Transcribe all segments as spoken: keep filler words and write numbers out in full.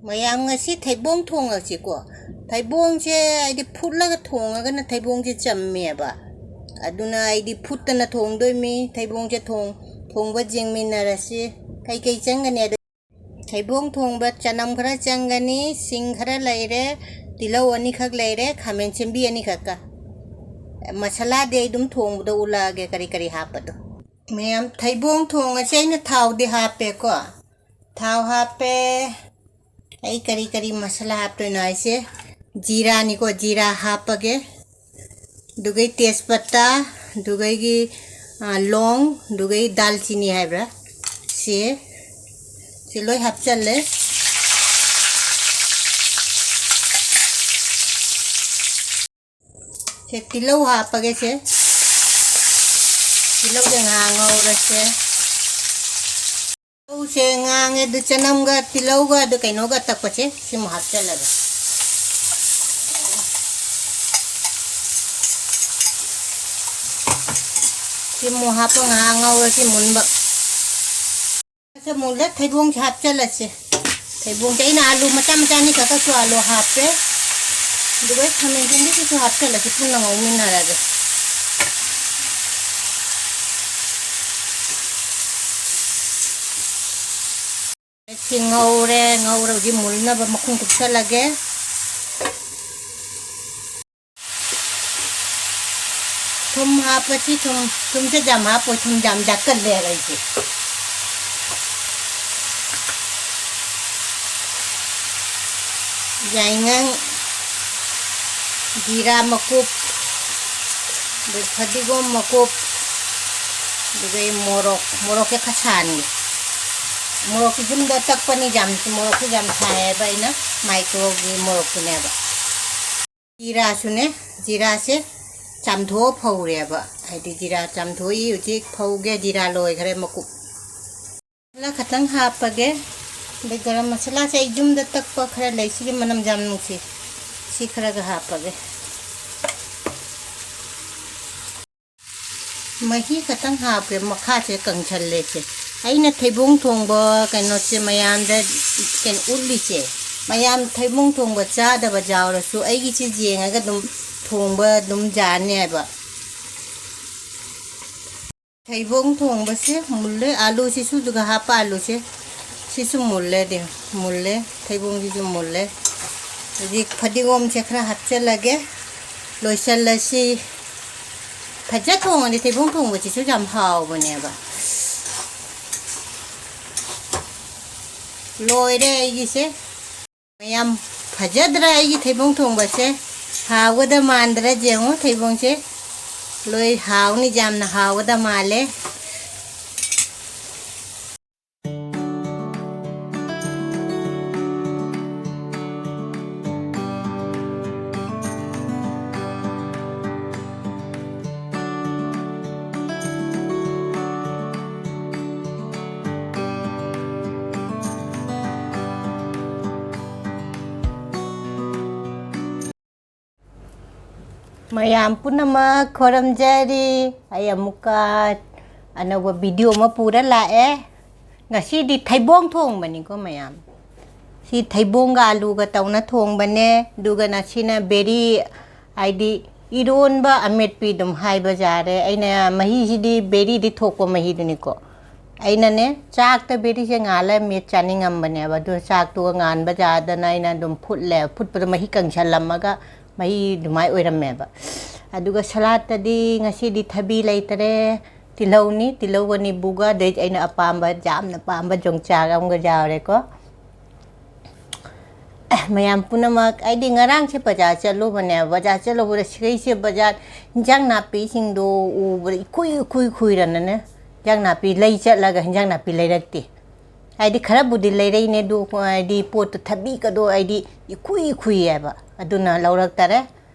ꯃꯌꯥꯝ, ꯉꯁꯤ ꯊꯩꯕꯣꯡ ꯊꯣꯡꯉꯁꯤꯀꯣ꯫ ꯊꯩꯕꯣꯡꯁꯦ ꯑꯩꯗꯤ ꯐꯨꯠꯂꯒ ꯊꯣꯡꯉꯒꯅ ꯊꯩꯕꯣꯡꯁꯦ ꯆꯝꯃꯦꯕ꯫ ꯑꯗꯨꯅ ꯑꯩꯗꯤ ꯐꯨꯠꯇꯅ ꯊꯣꯡꯗꯣꯏꯃꯤ꯫ ꯊꯩꯕꯣꯡꯁꯦ ꯊꯣꯡ-, ꯊꯣꯡꯕ ꯌꯦꯡꯃꯤꯟꯅꯔꯁꯤ꯫ ꯀꯩꯀꯩ ꯆꯪꯒꯅꯤ ꯑꯗꯣ? ꯊꯩꯕꯣꯡ ꯊꯣꯡꯕ ꯆꯅꯝ ꯈꯔ ꯆꯪꯒꯅꯤ, ꯁꯤꯡ ꯈꯔ ꯂꯩꯔꯦ, ꯇꯤꯜꯍꯧ ꯑꯅꯤꯈꯛ ꯂꯩꯔꯦ, ꯈꯥꯃꯦꯟ ꯁꯦꯝꯕꯤ ꯑꯅꯤꯈꯛꯀ꯫ ꯃꯁꯥꯂꯥꯗꯤ ꯑꯩ ꯑꯗꯨꯝ ꯊꯣꯡꯕꯗ ꯎꯠꯂꯛꯑꯒꯦ ꯀꯔꯤ ꯀꯔꯤ ꯍꯥꯞꯄꯗꯣ꯫ ꯃꯌꯥꯝ, ꯊꯩꯕꯣꯡ ꯊꯣꯡꯉꯁꯦ꯫ ꯑꯩꯅ ꯊꯥꯎꯗꯤ ꯍꯥꯞꯄꯦꯀꯣ꯫ ꯊꯥꯎ ꯍꯥꯞꯄꯦ꯫ ꯑꯩ ꯀꯔꯤ ꯀꯔꯤ ꯃꯁꯥꯂꯥ ꯍꯥꯞꯇꯣꯏꯅꯣ ꯍꯥꯏꯁꯦ, ꯖꯤꯔꯥꯅꯤꯀꯣ, ꯖꯤꯔꯥ ꯍꯥꯞꯄꯒꯦ꯫ ꯑꯗꯨꯒꯩ ꯇꯦꯖꯄꯇꯥ, ꯑꯗꯨꯒꯩꯒꯤ, ꯑ, ꯂꯣꯡ, ꯑꯗꯨꯒꯩ ꯗꯥꯜꯆꯤꯅꯤ ꯍꯥꯏꯕ꯭ꯔꯥ? ꯁꯤ, ꯁꯤ ꯂꯣꯏ ꯍꯥꯞꯆꯜꯂꯦ꯫ ꯁꯦ, ꯇꯤꯜꯍꯧ ꯍꯥꯞꯄꯒꯦ ꯁꯦ꯫ ꯇꯤꯜꯍꯧꯁꯦ ꯉꯥꯏꯍꯥꯛ ꯉꯧꯔꯁꯦ꯫ ꯇꯤꯜꯍꯧꯁꯦ ꯉꯥꯡꯉꯦ, ꯑꯗꯨ ꯆꯅꯝꯒ ꯇꯤꯜꯍꯧꯒ ꯑꯗꯨ ꯀꯩꯅꯣꯒ ꯇꯛꯄꯁꯦ ꯁꯤꯃꯨꯛ ꯍꯥꯞꯆꯜꯂꯒꯦ꯫ ꯁꯤꯃꯨꯛ ꯍꯥꯞꯄ ꯉꯥꯏꯍꯥꯛ ꯉꯧꯔꯁꯤ ꯃꯨꯟꯕ꯫ ꯁꯦ ꯃꯨꯜꯂꯦ, ꯊꯩꯕꯣꯡꯁꯦ ꯍꯥꯞꯆꯜꯂꯁꯦ꯫ ꯊꯩꯕꯣꯡꯁꯦ ꯑꯩꯅ ꯑꯥꯂꯨ ꯃꯆꯥ ꯃꯆꯥ ꯑꯅꯤꯈꯛ ꯀꯛꯊꯣꯛ ꯑꯥꯂꯨ ꯍꯥꯞꯄꯦ꯫ ꯑꯗꯨꯒ ꯈꯥꯃꯦꯟ ꯑꯁꯤꯟꯕꯤꯁꯤꯁꯨ ꯍꯥꯞꯆꯜꯂꯁꯤ, ꯄꯨꯟꯅ ꯉꯧꯃꯤꯟꯅꯔꯒꯦ꯫ ꯁꯤ ꯉꯧꯔꯦ, ꯉꯧꯔ ꯍꯧꯖꯤꯛ ꯃꯨꯜꯅꯕ ꯃꯈꯨꯝ ꯀꯨꯞꯁꯜꯂꯒꯦ꯫ ꯊꯨꯝ ꯍꯥꯞꯄꯁꯤ, ꯊꯨꯝ, ꯊꯨꯝꯁꯦ ꯌꯥꯝ ꯍꯥꯞꯄꯣꯏ, ꯊꯨꯝ ꯌꯥꯝ ꯌꯥꯛꯀꯜꯂꯦꯕ ꯑꯩꯁꯦ꯫ ꯌꯥꯏꯉꯪ, ꯖꯤꯔꯥ ꯃꯀꯨꯞ, ꯑꯗꯩ ꯐꯗꯤꯒꯣꯝ ꯃꯀꯨꯞ, ꯑꯗꯨꯗꯩ ꯃꯣꯔꯣꯛ, ꯃꯣꯔꯣꯛꯁꯦ ꯈꯔ ꯁꯥꯍꯟꯒꯦ꯫ ꯃꯣꯔꯣꯛꯁꯦ ꯌꯨꯝꯗ ꯇꯛꯄꯅꯤ, ꯌꯥꯝ, ꯃꯣꯔꯣꯛꯁꯦ ꯌꯥꯝ ꯁꯥꯏꯌꯦꯕ, ꯑꯩꯅ ꯃꯥꯏꯀ꯭ꯔꯣꯒꯤ ꯃꯣꯔꯣꯛꯇꯨꯅꯦꯕ꯫ ꯖꯤꯔꯥꯁꯨꯅꯦ, ꯖꯤꯔꯥꯁꯦ ꯆꯥꯝꯊꯣꯛꯑ ꯐꯧꯔꯦꯕ꯫ ꯍꯥꯏꯗꯤ ꯖꯤꯔꯥ ꯆꯥꯝꯊꯣꯛꯏ, ꯍꯧꯖꯤꯛ ꯐꯧꯒꯦ, ꯖꯤꯔꯥ ꯂꯣꯏꯈ꯭ꯔꯦ ꯃꯀꯨꯞ꯫ ꯃꯁꯥꯂꯥ ꯈꯇꯪ ꯍꯥꯞꯄꯒꯦ꯫ ꯑꯗꯩ ꯒꯔꯝ ꯃꯁꯥꯂꯥꯁꯦ ꯑꯩ ꯌꯨꯝꯗ ꯇꯛꯄ ꯈꯔ ꯂꯩ, ꯁꯤꯒꯤ ꯃꯅꯝ ꯌꯥꯝ ꯅꯨꯡꯁꯤ꯫ ꯁꯤ ꯈꯔꯒ ꯍꯥꯞꯄꯒꯦ꯫ ꯃꯍꯤ ꯈꯇꯪ ꯍꯥꯞꯀꯦ, ꯃꯈꯥꯁꯦ ꯀꯪꯁꯜꯂꯦ ꯁꯦ꯫ ꯑꯩꯅ ꯊꯩꯕꯣꯡ ꯊꯣꯡꯕ ꯀꯩꯅꯣꯁꯦ ꯃꯌꯥꯝꯗ ꯀꯩꯅꯣ ꯎꯠꯂꯤꯁꯦ, ꯃꯌꯥꯝ ꯊꯩꯕꯣꯡ ꯊꯣꯡꯕ ꯆꯥꯗꯕ ꯌꯥꯎꯔꯁꯨ ꯑꯩꯒꯤꯁꯦ ꯌꯦꯡꯉꯒ ꯑꯗꯨꯝ ꯊꯣꯡꯕ ꯑꯗꯨꯝ ꯌꯥꯅꯦꯕ꯫ ꯊꯩꯕꯣꯡ ꯊꯣꯡꯕꯁꯦ ꯃꯨꯜꯂꯦ, ꯑꯥꯂꯨꯁꯤꯁꯨ ꯑꯗꯨꯒ ꯍꯥꯞꯄ ꯑꯥꯂꯨꯁꯦ ꯁꯤꯁꯨ ꯃꯨꯜꯂꯦ, ꯑꯗꯨ ꯃꯨꯜꯂꯦ, ꯊꯩꯕꯣꯡꯁꯤꯁꯨ ꯃꯨꯜꯂꯦ꯫ ꯍꯧꯖꯤꯛ ꯐꯗꯤꯒꯣꯝꯁꯦ ꯈꯔ ꯍꯥꯞꯆꯤꯜꯂꯒꯦ, ꯂꯣꯏꯁꯤꯜꯂꯁꯤ꯫ ꯐꯖ ꯊꯣꯡꯉꯗꯤ ꯊꯩꯕꯣꯡ ꯊꯣꯡꯕꯁꯤꯁꯨ ꯌꯥꯝ ꯍꯥꯎꯕꯅꯦꯕ꯫ ꯂꯣꯏꯔꯦ ꯑꯩꯒꯤꯁꯦ꯫ ꯃꯌꯥꯝ, ꯐꯖꯗ꯭ꯔꯥ ꯑꯩꯒꯤ ꯊꯩꯕꯣꯡ ꯊꯣꯡꯕꯁꯦ? ꯍꯥꯎꯒꯗ ꯃꯥꯟꯗ꯭ꯔꯥ? ꯌꯦꯡꯉꯣ ꯊꯩꯕꯣꯡꯁꯦ꯫ ꯂꯣꯏ ꯍꯥꯎꯅꯤ, ꯌꯥꯝꯅ ꯍꯥꯎꯒꯗ ꯃꯥꯜꯂꯦ꯫ ꯃꯌꯥꯝ ꯄꯨꯝꯅꯃꯛ ꯈꯣꯏꯔꯝꯖꯔꯤ꯫ ꯑꯩ ꯑꯃꯨꯛꯀ ꯑꯅꯧꯕ video ꯑꯃ ꯄꯨꯔ ꯂꯥꯛꯑꯦ꯫ ꯉꯁꯤꯗꯤ ꯊꯩꯕꯣꯡ ꯊꯣꯡꯕꯅꯤꯀꯣ ꯃꯌꯥꯝ꯫ ꯁꯤ ꯊꯩꯕꯣꯡꯒ ꯑꯂꯨꯒ ꯇꯧꯅ ꯊꯣꯡꯕꯅꯦ꯫ ꯑꯗꯨꯒ ꯉꯁꯤꯅ ꯕꯦꯔꯤ, ꯍꯥꯏꯗꯤ ꯏꯔꯣꯟꯕ ꯑꯃꯦꯠꯄꯤ ꯑꯗꯨꯝ ꯍꯥꯏꯕ ꯌꯥꯔꯦ꯫ ꯑꯩꯅ ꯃꯍꯤꯁꯤꯗꯤ ꯕꯦꯔꯤꯗꯤ ꯊꯣꯛꯄ ꯃꯍꯤꯗꯨꯅꯤꯀꯣ꯫ ꯑꯩꯅꯅꯦ ꯆꯥꯛꯇ ꯕꯦꯔꯤꯁꯦ ꯉꯥꯜꯂ ꯃꯦꯠ ꯆꯥꯅꯤꯡꯉꯝꯕꯅꯦꯕ꯫ ꯑꯗꯨ ꯆꯥꯛꯇꯨꯒ ꯉꯥꯟꯕ ꯌꯥꯗꯅ ꯑꯩꯅ ꯑꯗꯨꯝ ꯐꯨꯠꯂꯦ꯫ ꯐꯨꯠꯄꯗ ꯃꯍꯤ ꯀꯪꯁꯜꯂꯝꯃꯒ ꯃꯍꯤ ꯑꯗꯨꯃꯥꯏꯅ ꯑꯣꯏꯔꯝꯃꯦꯕ꯫ ꯑꯗꯨꯒ ꯁꯂꯥꯠꯇꯗꯤ ꯉꯁꯤꯗꯤ ꯊꯕꯤ ꯂꯩꯇꯔꯦ꯫ ꯇꯤꯜꯍꯧꯅꯤ, ꯇꯤꯜꯍꯧꯒ ꯅꯤꯝꯕꯨꯒ, ꯑꯗꯩ ꯑꯩꯅ ꯑꯄꯥꯝꯕ, ꯌꯥꯝꯅ ꯄꯥꯝꯕ ꯌꯣꯡꯆꯥꯛ ꯑꯃꯒ ꯌꯥꯎꯔꯦꯀꯣ꯫ ꯑꯦ, ꯃꯌꯥꯝ ꯄꯨꯝꯅꯃꯛ, ꯑꯩꯗꯤ ꯉꯔꯥꯡꯁꯦ ꯕꯖꯥꯔ ꯆꯠꯂꯨꯕꯅꯦꯕ꯫ ꯕꯖꯥꯔ ꯆꯠꯂꯨꯕꯗ ꯁꯤꯈꯩꯁꯦ ꯕꯖꯥꯔ ꯏꯟꯖꯥꯡ ꯅꯥꯄꯤꯁꯤꯡꯗꯣ ꯎꯕꯗ ꯏꯀꯨꯏ, ꯏꯀꯨꯏ ꯀꯨꯏꯔꯅꯅꯦ, ꯏꯟꯖꯥꯡ ꯅꯥꯄꯤ ꯂꯩ ꯆꯠꯂꯒ ꯏꯟꯖꯥꯡ ꯅꯥꯄꯤ ꯂꯩꯔꯛꯇꯦ꯫ ꯍꯥꯏꯗꯤ ꯈꯔꯕꯨꯗꯤ ꯂꯩꯔꯛꯏꯅꯦ, ꯑꯗꯨ ꯍꯥꯏꯗꯤ ꯄꯣꯠꯇꯣ ꯊꯕꯤꯒꯗꯣ ꯑꯩꯗꯤ ꯏꯀꯨꯏ ꯀꯨꯏꯌꯦꯕ, ꯑꯗꯨꯅ ꯂꯧꯔꯛꯇꯔꯦ꯫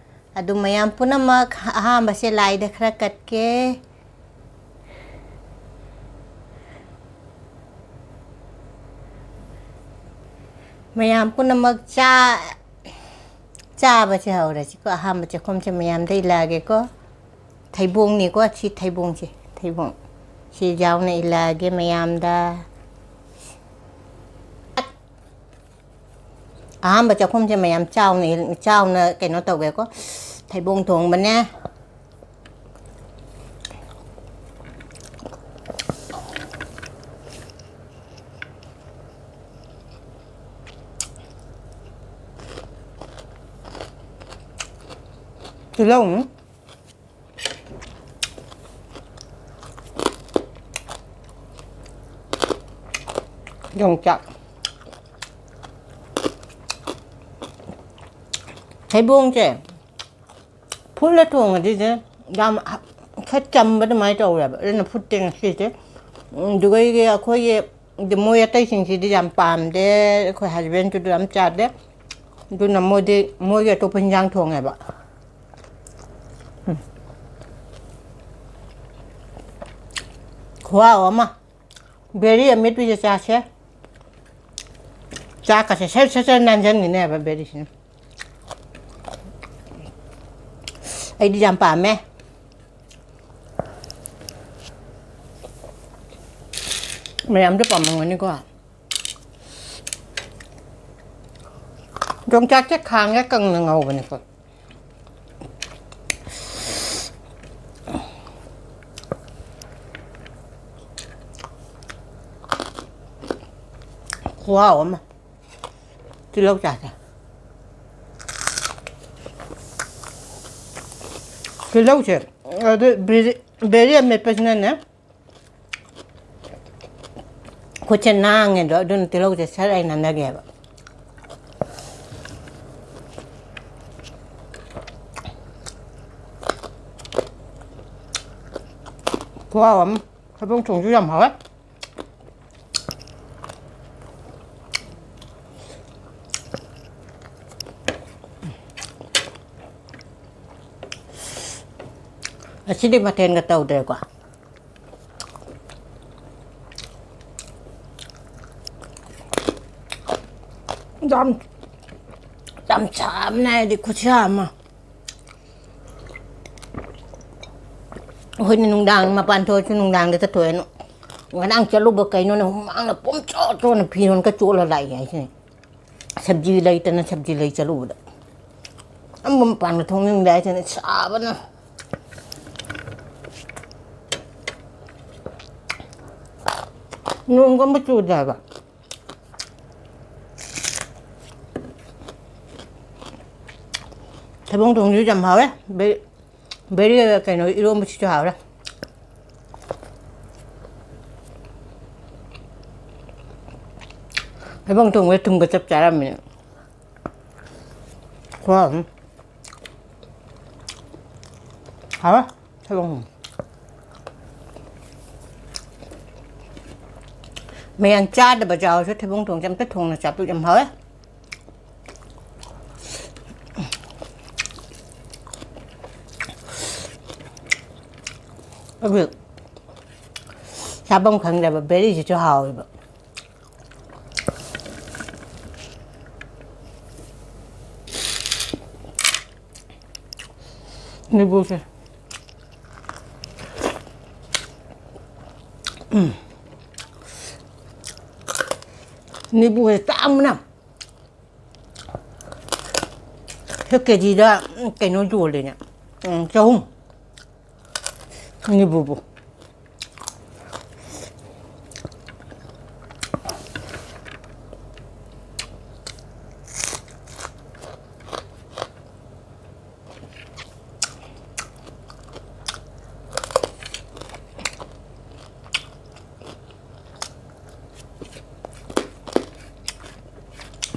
ꯑꯗꯨ ꯃꯌꯥꯝ ꯄꯨꯝꯅꯃꯛ ꯑꯍꯥꯟꯕꯁꯦ ꯂꯥꯏꯗ ꯈꯔ ꯀꯠꯀꯦ꯫ ꯃꯌꯥꯝ ꯄꯨꯝꯅꯃꯛ ꯆꯥ-, ꯆꯥꯕꯁꯦ ꯍꯧꯔꯁꯤꯀꯣ꯫ ꯑꯍꯥꯟꯕ ꯆꯥꯛꯈꯨꯝꯁꯦ ꯃꯌꯥꯝꯗ ꯏꯜꯂꯛꯑꯒꯦꯀꯣ꯫ ꯊꯩꯕꯣꯡꯅꯤꯀꯣ ꯁꯤ ꯊꯩꯕꯣꯡꯁꯦ, ꯊꯩꯕꯣꯡ꯫ ꯁꯤ ꯌꯥꯎꯅ ꯏꯜꯂꯛꯑꯒꯦ ꯃꯌꯥꯝꯗ꯫ ꯑꯍꯥꯟꯕ ꯆꯥꯛꯈꯨꯝꯁꯦ ꯃꯌꯥꯝ ꯆꯥꯎꯅ ꯏꯜ-, ꯆꯥꯎꯅ ꯀꯩꯅꯣ ꯇꯧꯒꯦꯀꯣ꯫ ꯊꯩꯕꯣꯡ ꯊꯣꯡꯕꯅꯦ꯫ ꯇꯤꯜꯍꯧ꯫ ꯌꯣꯡꯆꯥꯛ꯫ ꯊꯩꯕꯣꯡꯁꯦ ꯐꯨꯠꯂ ꯊꯣꯡꯉꯗꯤ ꯁꯦ ꯌꯥꯝ ꯍ-, ꯈꯔ ꯆꯝꯕ ꯑꯗꯨꯃꯥꯏꯅ ꯇꯧꯋꯦꯕ꯫ ꯑꯗꯨꯅ ꯐꯨꯠꯇꯦ ꯉꯁꯤꯁꯦ꯫ ꯎꯝ, ꯑꯗꯨꯒ ꯑꯩꯒꯤ, ꯑꯩꯈꯣꯏꯒꯤ, ꯃꯣꯏ ꯑꯇꯩꯁꯤꯡꯁꯤꯗꯤ ꯌꯥꯝ ꯄꯥꯝꯗꯦ꯫ ꯑꯩꯈꯣꯏ husbandꯁꯨ ꯌꯥꯝ ꯆꯥꯗꯦ꯫ ꯑꯗꯨꯅ ꯃꯣꯏꯗꯤ, ꯃꯣꯏꯒꯤ ꯑꯇꯣꯞꯄ ꯍꯤꯟꯖꯥꯡ ꯊꯣꯡꯉꯦꯕ꯫ ꯎꯝ꯫ ꯈꯨꯍꯥꯎ ꯑꯃ꯫ ꯕꯦꯔꯤ ꯑꯃꯦꯠꯄꯤꯁꯦ ꯆꯥꯁꯦ꯫ ꯆꯥꯛꯀꯁꯦ ꯁꯠ ꯁꯠ ꯁꯠ ꯅꯥꯟꯖꯟꯒꯤꯅꯦꯕ ꯕꯦꯔꯤꯁꯤꯅ꯫ ꯑꯩꯗꯤ ꯌꯥꯝ ꯄꯥꯝꯃꯦ꯫ ꯃꯌꯥꯝꯁꯨ ꯄꯥꯝꯃꯝꯒꯅꯤꯀꯣ꯫ ꯌꯣꯡꯆꯥꯛꯁꯦ ꯈꯥꯡꯗ ꯀꯪꯅ ꯉꯧꯕꯅꯤꯀꯣ꯫ ꯈꯨꯍꯥꯎ ꯑꯃ꯫ ꯇꯤꯜꯍꯧ ꯆꯥꯁꯦ꯫ ꯇꯤꯜꯍꯧꯁꯦ, ꯑꯗꯨ ꯕꯦꯔꯤ, ꯕꯦꯔꯤ ꯑꯃꯦꯠꯄꯁꯤꯅꯅꯦ, ꯈꯨꯠꯁꯦ ꯅꯥꯡꯉꯦꯗꯣ, ꯑꯗꯨꯅ ꯇꯤꯜꯍꯧꯁꯦ ꯁꯠ ꯍꯥꯏꯅ ꯅꯝꯅꯒꯦꯕ꯫ ꯈꯨꯍꯥꯎ ꯑꯃ꯫ ꯊꯩꯕꯣꯡ ꯊꯣꯡꯁꯨ ꯌꯥꯝ ꯍꯥꯎꯋꯦ꯫ ꯉꯁꯤꯗꯤ ꯃꯊꯦꯜꯒ ꯇꯧꯗ꯭ꯔꯦꯀꯣ꯫ ꯌꯥꯝ, ꯌꯥꯝ ꯁꯥꯕꯅ ꯍꯥꯏꯗꯤ ꯈꯨꯠꯁꯥ ꯑꯃ꯫ ꯑꯩꯈꯣꯏꯅ ꯅꯨꯡꯗꯥꯡ ꯃꯄꯥꯟ ꯊꯣꯛꯑꯁꯨ ꯅꯨꯡꯗꯥꯡꯗ ꯆꯠꯊꯣꯛꯑꯦꯅ꯫ ꯉꯔꯥꯡ ꯆꯠꯂꯨꯕ ꯀꯩꯅꯣꯅꯦ, ꯍꯨꯃꯥꯡꯅ ꯄꯨꯝꯆꯣꯠ ꯆꯣꯠꯅ ꯐꯤꯔꯣꯟꯒ ꯆꯣꯠꯂ ꯂꯥꯛꯏ ꯍꯥꯏꯁꯤꯅꯦ꯫ ꯁꯕꯖꯤ ꯂꯩꯇꯅ ꯁꯕꯖꯤ ꯂꯩ ꯆꯠꯂꯨꯕꯗ꯫ ꯑꯃ ꯃꯄꯥꯟꯒ ꯊꯣꯛꯅꯤꯡꯗꯦ ꯍꯥꯏꯁꯤꯅꯦ, ꯁꯥꯕꯅ꯫ ꯅꯣꯡꯒ ꯑꯝꯕ ꯆꯨꯗꯦ ꯍꯥꯏꯕ꯫ ꯊꯩꯕꯣꯡ ꯊꯣꯡꯁꯤꯁꯨ ꯌꯥꯝ ꯍꯥꯎꯋꯦ꯫ ꯕꯦ-, ꯕꯦꯔꯤ ꯀꯩꯅꯣ ꯏꯔꯣꯝꯕꯁꯤꯁꯨ ꯍꯥꯎꯔꯦ꯫ ꯊꯩꯕꯣꯡ ꯊꯣꯡꯕ ꯊꯨꯝꯒ ꯆꯞ ꯆꯥꯔꯝꯃꯤꯅꯦ꯫ ꯈꯨꯍꯥꯎ ꯑꯃ꯫ ꯍꯥꯎꯋꯦ꯫ ꯊꯩꯕꯣꯡ ꯊꯣꯡ꯫ ꯃꯌꯥꯝ ꯆꯥꯗꯕ ꯌꯥꯎꯔꯁꯨ ꯊꯩꯕꯣꯡ ꯊꯣꯡꯁꯦ ꯑꯝꯇ ꯊꯣꯡꯅ ꯆꯥꯕꯤꯌꯨ, ꯌꯥꯝ ꯍꯥꯎꯋꯦ꯫ ꯑꯗꯨ ꯆꯥꯐꯝ ꯈꯪꯗꯕ ꯕꯦꯔꯤꯁꯤꯁꯨ ꯍꯥꯎꯋꯦꯕ꯫ ꯅꯤꯕꯨꯁꯦ꯫ ꯎꯝ꯫ ꯅꯤꯕꯨꯁꯦ ꯇꯥꯡꯕꯅ꯫ ꯁꯤ ꯀꯦꯖꯤꯗ ꯀꯩꯅꯣ ꯌꯣꯜꯂꯤꯅꯦ꯫ ꯎꯝ, ꯆꯍꯨꯝ꯫ ꯅꯤꯕꯨꯕꯨ꯫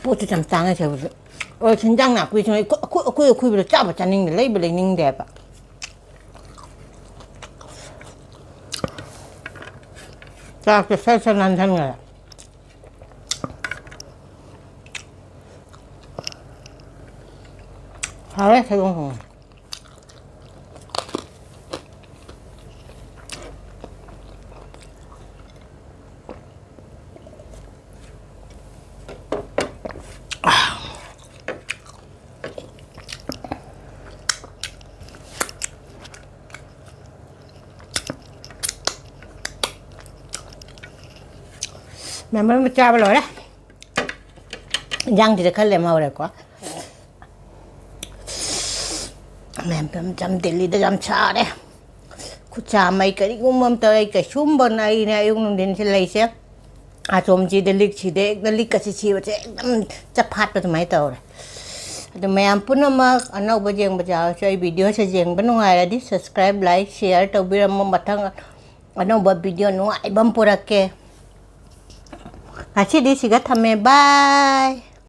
ꯄꯣꯠꯁꯨ ꯌꯥꯝ ꯇꯥꯡꯉꯦ ꯁꯤꯕꯨꯁꯨ꯫ ꯑꯣ, ꯍꯤꯟꯖꯥꯡ ꯅꯥꯄꯤꯁꯨ ꯑꯩꯈꯣꯏ, ꯑꯩꯈꯣꯏ, ꯑꯩꯈꯣꯏꯕꯗ ꯆꯥꯕ ꯆꯥꯅꯤꯡꯗꯦ, ꯂꯩꯕ ꯂꯩꯅꯤꯡꯗꯦꯕ꯫ ꯆꯥꯛꯁꯦ ꯁꯠ ꯁꯠ ꯅꯥꯟꯁꯟꯈ꯭ꯔꯦ꯫ ꯍꯥꯎꯔꯦ ꯊꯩꯕꯣꯡ ꯊꯣꯡꯕ꯫ ꯃꯌꯥꯝ ꯂꯣꯏꯅꯃꯛ ꯆꯥꯕ ꯂꯣꯏꯔꯦ꯫ ꯏꯟꯖꯥꯡꯁꯤꯗ ꯈꯔ ꯂꯦꯝꯍꯧꯔꯦꯀꯣ꯫ ꯃꯌꯥꯝ ꯌꯥꯝ ꯗꯦꯜꯂꯤꯗ ꯌꯥꯝ ꯁꯥꯔꯦ꯫ ꯈꯨꯠꯁꯥ ꯃꯩ ꯀꯔꯤꯒꯨꯝꯕ ꯑꯝꯇ ꯑꯩ ꯀꯩꯁꯨꯝꯕꯅ ꯑꯩꯅꯦ ꯑꯌꯨꯛ ꯅꯨꯡꯊꯤꯟꯁꯦ ꯂꯩꯁꯦ꯫ ꯑꯁꯣꯝꯁꯤꯗ ꯂꯤꯛꯁꯤꯗ ꯍꯦꯛꯇ ꯂꯤꯛꯀꯁꯤ ꯁꯤꯕꯁꯦ ꯑꯗꯨꯝ ꯆꯞꯐꯥꯠꯄ ꯑꯗꯨꯃꯥꯏꯅ ꯇꯧꯔꯦ꯫ ꯑꯗꯨ ꯃꯌꯥꯝ ꯄꯨꯝꯅꯃꯛ ꯑꯅꯧꯕ ꯌꯦꯡꯕ ꯌꯥꯎꯔꯁꯨ ꯑꯩ ꯚꯤꯗꯤꯑꯣꯁꯦ ꯌꯦꯡꯕ ꯅꯨꯡꯉꯥꯏꯔꯗꯤ subscribe, like, share ꯇꯧꯕꯤꯔꯝꯃꯣ꯫ ꯃꯊꯪ ꯑꯅꯧꯕ ꯚꯤꯗꯤꯑꯣ ꯅꯨꯡꯉꯥꯏꯕ ꯑꯃ ꯄꯨꯔꯛꯀꯦ꯫ ꯉꯁꯤꯗꯤ ꯁꯤꯒ ꯊꯝꯃꯦ꯫ Bye꯫